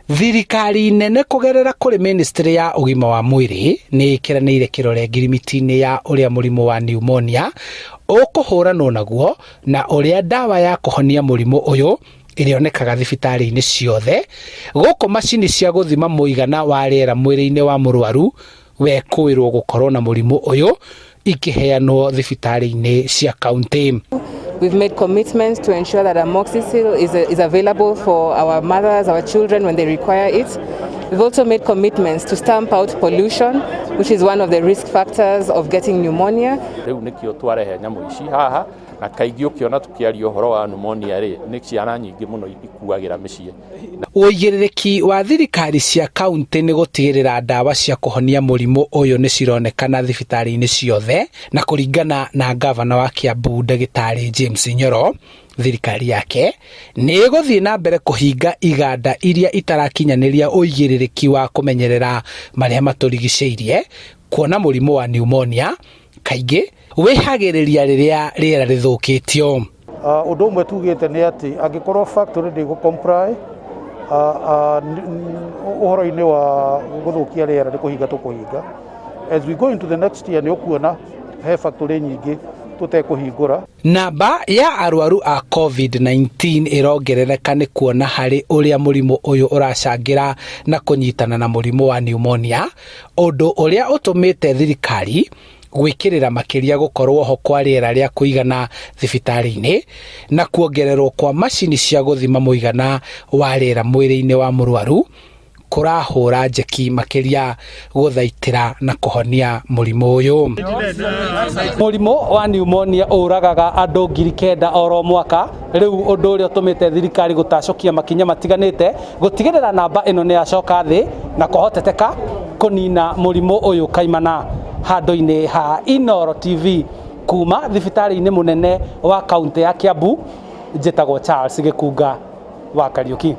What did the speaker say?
Thirikari nene kũgerera kũrĩ ministry ya ũgima wa mwĩrĩ nĩ ĩkĩranĩire kĩrore ngirimiti-inĩ ya ũrĩa mũrimũ wa pneumonia ũkũhũranwo naguo na ũrĩa ndawa ya kũhonia mũrimũ ũyũ ĩrĩonekaga thibitarĩ-inĩ ciothe gũkũ macini cia gũthima mũigana wa rĩera mwĩrĩ-inĩ wa mũrwaru wekũĩrwo gũkorwo na mũrimũ ũyũ ikĩheanwo thibitarĩ-inĩ cia kaunti. We've made commitments to ensure that amoxicillin is available for our mothers, our children when they require it. We've also made commitments to stamp out pollution, which is one of the risk factors of getting pneumonia. Rĩu nĩkĩo twarehe nyamũ ici haha, na kaingĩ ũkĩona tũkĩaria ũhoro wa pneumonia rĩ, nĩ ciana nyingĩ mũno ikuagĩra mĩciĩ. Ũigĩrĩrĩki wa thirikari cia kaunti nĩ gũtigĩrĩra ndawa cia kũhonia mũrimũ ũyũ nĩ cironekana thibitarĩ-inĩ ciothe, na kũringana na ngavana wa Kiambu ndagĩtarĩ James Nyoro, thirikari yake nĩ ĩgũthiĩ na mbere kũhinga iganda iria itarakinyanĩria ũigĩrĩrĩki wa kũmenyerera marĩa matũrigicĩirie, kuona mũrimũ wa pneumonia kaingĩ wĩhagĩrĩria rĩrĩa rĩera rĩthũkĩtio. Ũndũ ũmwe tugĩte nĩ atĩ angĩkorwo factory ndĩgũ comply ũhoro-inĩ wa gũthũkia rĩera, nĩ kũhinga tũkũhinga. As we go into the next year, nĩ ũkuona he factory nyingĩ tũtekũhingũra. Namba ya arwaru a COVID-19 ĩrongerereka nĩ kuona harĩ ũrĩa mũrimũ ũyũ ũracangĩra na kũnyitana na mũrimũ wa pneumonia, ũndũ ũrĩa ũtũmĩte thirikari gwĩkĩrĩra makĩria gũkorwo ho kwa rĩera rĩa kũigana thibitarĩ-inĩ na kuongererwo kwa macini cia gũthima mũigana wa rĩera mwĩrĩ-inĩ wa mũrwaru kũrahũra njeki makĩria gũthaitĩra na kũhonia mũrimũ ũyũ. Mũrimũ wa pneumonia ũragaga andũ 9,000 oro mwaka, rĩu ũndũ ũrĩa ũtũmĩte thirikari gũtacũkia makinya matiganĩte gũtigĩrĩra namba ĩno nĩ yacoka thĩ na kũhoteteka kũnina mũrimũ ũyũ kaimana. Handũ-inĩ ha Inooro TV kuma thibitarĩ-inĩ mũnene wa kaunti ya Kiambu, njĩtagwo Charles Gĩkunga wa Kariuki.